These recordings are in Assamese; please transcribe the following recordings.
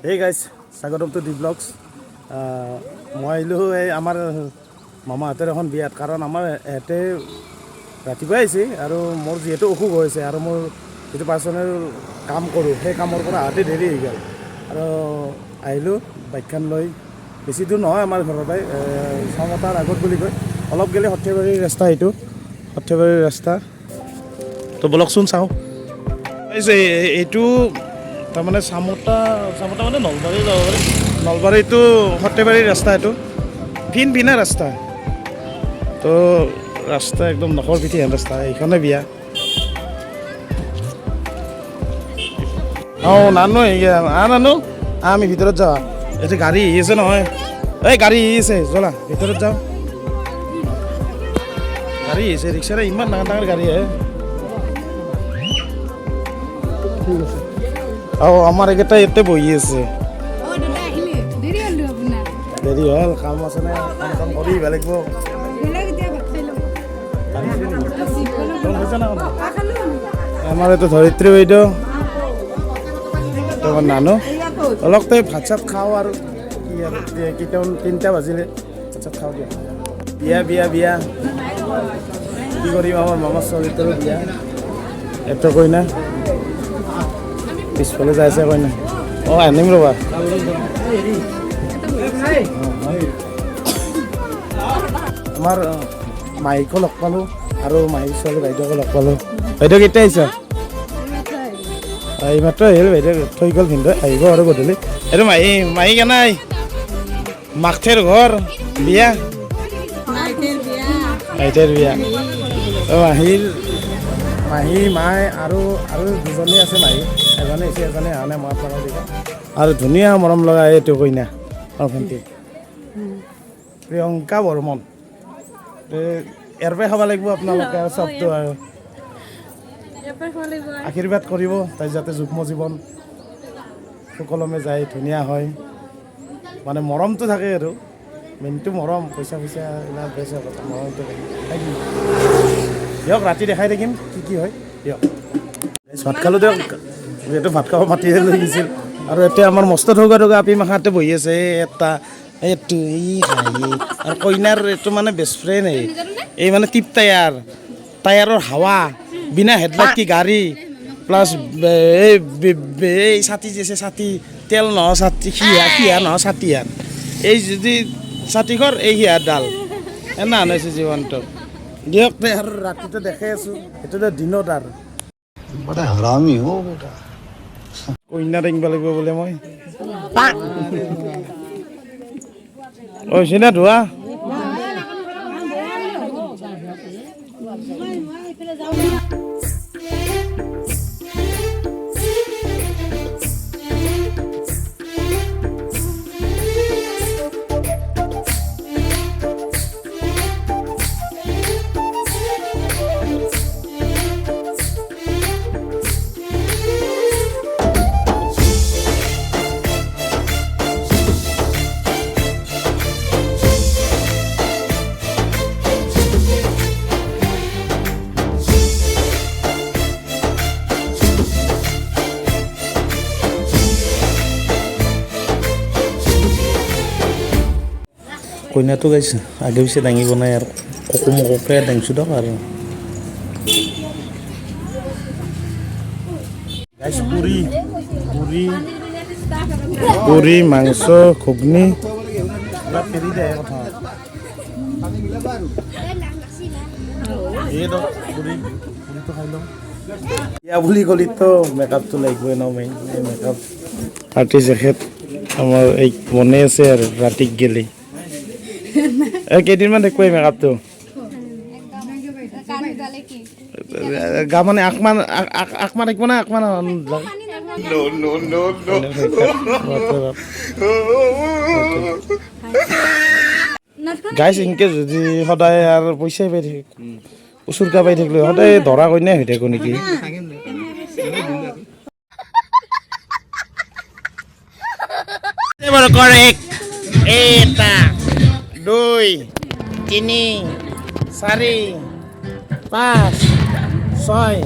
হে গাইজ, স্বাগতম টু the blogs. মই আহিলোঁ এই আমাৰ মামাহঁতৰ এখন বিয়াত, কাৰণ আমাৰ ইয়াতে ৰাতিপুৱাই আহিছে আৰু মোৰ যিহেতু অসুখ হৈছে আৰু মোৰ যিটো পাৰ্চনেল কাম কৰোঁ, সেই কামৰ পৰা আহোঁতে দেৰি হৈ গ'ল আৰু আহিলোঁ বাইকখন লৈ। বেছি দূৰ নহয় আমাৰ ঘৰৰ পৰাই, চামতাৰ আগত বুলি কয়। অলপ গ'লে সৰ্থেবাৰীৰ ৰাস্তা, এইটো সৰ্থেবাৰীৰ ৰাস্তা। তো বলকচোন চাওঁ। এইটো তাৰমানে চামতা, চামতা মানে নলবাৰী যাব পাৰি। নলবাৰীটো সৰ্থেবাৰীৰ ৰাস্তা, এইটো ফিন ফিনা ৰাস্তা। তো ৰাস্তা একদম নখৰ পিঠি হেন ৰাস্তা। এইখনে বিয়া। অঁ, নানো আ নানো, আমি ভিতৰত যাওঁ। এইটো গাড়ী আহি আছে নহয়, এই গাড়ী আহি আছে, জ্বলা ভিতৰত যাওঁ। গাড়ী আহিছে, ৰিক্সাৰে ইমান ডাঙৰ ডাঙৰ গাড়ী আহে। ঠিক আছে। অঁ, আমাৰ এইকেইটা ইয়াতে বহি আছে। দেৰি হ'ল, কাম আছে নে, কাম চাম কৰি আহিব লাগিব। আমাৰ এইটো ধৰিত্ৰী বাইদেউ, তোমাৰ নানু। অলপ তই ভাত চাত খাওঁ আৰু কি আৰু, কেইটামান, 3টা বাজিলে, ভাত চাত খাওঁ দিয়া। বিয়া বিয়া বিয়া কি কৰিম, আমাৰ মামাৰ ছোৱালীটোৰো বিয়া। এইটো কইনা পিছফালে যাই আছে কইনা। অঁ, আনিম ৰ'বা। আমাৰ মাহীকো লগ পালোঁ আৰু মাহীৰ ছোৱালী বাইদেউকো লগ পালোঁ। বাইদেউ, কেতিয়া আহিছা? এইমাত্ৰ আহিল বাইদেউ, থৈ গ'ল ভিনদেউ, আহিব আৰু গধূলি। এইটো মাহী, মাহী কেনাই মাকথেৰ ঘৰ বিয়া, আইতাৰ বিয়া। মাহীৰ মাহী মাই আৰু আৰু দুজনী আছে মাহী, এজনী আহিছে, এজনী অহা নাই। মই আপোনালোক দেখুৱাম। আৰু ধুনীয়া মৰম লগা এইটো কইনা, আমাৰ ভণ্টি প্ৰিয়ংকা বৰ্মন। ইয়াৰ পৰাই খাব লাগিব আপোনালোকে আৰু চবটো, আৰু আশীৰ্বাদ কৰিব তাই যাতে যুগ্ম জীৱন সুকলমে যায়, ধুনীয়া হয়। মানে মৰমটো থাকে আৰু মেইনটো মৰম, পইচা পইচা এইবিলাক বেছি কথা, মৰমটো থাকে। দিয়ক, ৰাতি দেখাই থাকিম কি কি হয়। দিয়ক, ভাত খালোঁ দিয়ক, যিহেতু ভাত খাব মাতিয়ে লৈ গৈছিল। আৰু এতিয়া আমাৰ মস্ত ঠগা ঠগা আপি মাখাতে বহি আছে। এই এটা, এইটো, এই হাঁহি আৰু কইনাৰ এইটো মানে বেষ্ট ফ্ৰেণ্ড। এই এই মানে টিপ টায়াৰ, টায়াৰৰ হাৱা, বিনা হেডলাইট কি গাড়ী, প্লাছ এই এই ছাতি যে আছে, ছাতি তেল নহয়, ছাতি সিহা সিহা নহয়, ছাতি হাত এই যদি ছাতিঘৰ এই সিহাৰ ডাল এনে হৈছে জীৱনটো। দিয়ক তে, আৰু ৰাতিটো দেখাই আছোঁ, সেইটোতো দিনত আৰু बड़ा हरामी हो बेटा। কইনা দাঙিব লাগিব বোলে মই। হৈছে নে ধোৱা? কইনাটো গাইছে আগে পিছে দাঙিব নাই আৰু ককো মকোকে দাঙিছোঁ দিয়ক। আৰু গাইছ পুৰি পুৰি পুৰি মাংস ঘুগনি ফেৰি দিয়ে কথা। এই দিয়ক পুৰি, পুৰিটো খাই লওঁ। বিয়া বুলি ক'লেতো মেকআপটো লাগিবই ন, মেইন এই মেকআপ আৰ্টিষ্ট এখেত আমাৰ এই বনাই আছে। আৰু ৰাতিক গেলি এই কেইদিনমান থাকিব এই মেকআপটো গা, মানে আকমান আকমা থাকিব না, আকমা। গাইছ, ইনকে যদি সদায় আৰু পইচাই পাই থাকি, উচুৰকা পাই থাকিলে সদায় দৰা কইনাই হৈ থাকো নেকি? এক, এটা, দুই, তিনি, চাৰি, পাঁচ, ছয়।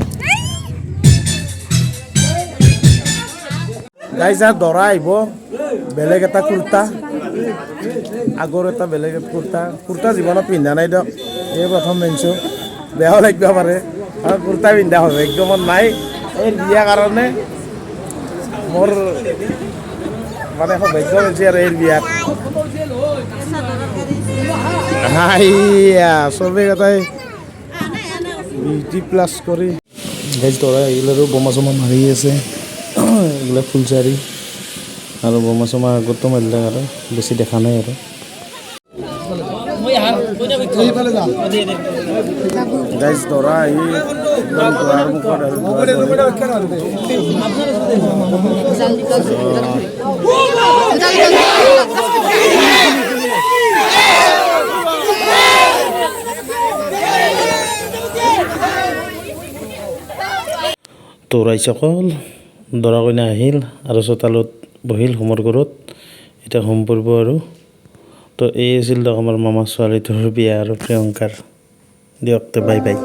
গাইজ, দৰা আহিব। বেলেগ এটা কুৰ্তা, আগৰ এটা বেলেগ কুৰ্তা। কুৰ্তা জীৱনত পিন্ধা নাই দিয়ক, এই প্ৰথম পিন্ধিছোঁ। বেয়াও লাগিব পাৰে, কাৰণ কুৰ্তা পিন্ধা সৌভাগ্য মোৰ নাই। এই বিয়া কাৰণে মোৰ মানে সৌভাগ্য হৈছে আৰু এই বিয়াত। হাইয়া চবেই কেইটাই বিউটি প্লাছ কৰি। গাইজ, দৰা আহিল আৰু বোমা চোমা মাৰি আছে। এইগিলা ফুলজাৰি আৰু বোমা চোমা আগতো মাৰিলে আৰু বেছি দেখা নাই আৰু। গাইজ, দৰা আহি একদম দুৱাৰ মুখত আৰু দুৱাৰ তো ৰাইজসকল, দৰা কইনা আহিল আৰু চোতালত বহিল, হোমৰ ঘৰত এতিয়া হোম পৰিব আৰু। তো এই আছিল দিয়ক আমাৰ মামা ছোৱালীটোৰ বিয়া আৰু প্ৰিয়ংকাৰ। দিয়ক তো, বাই বাই।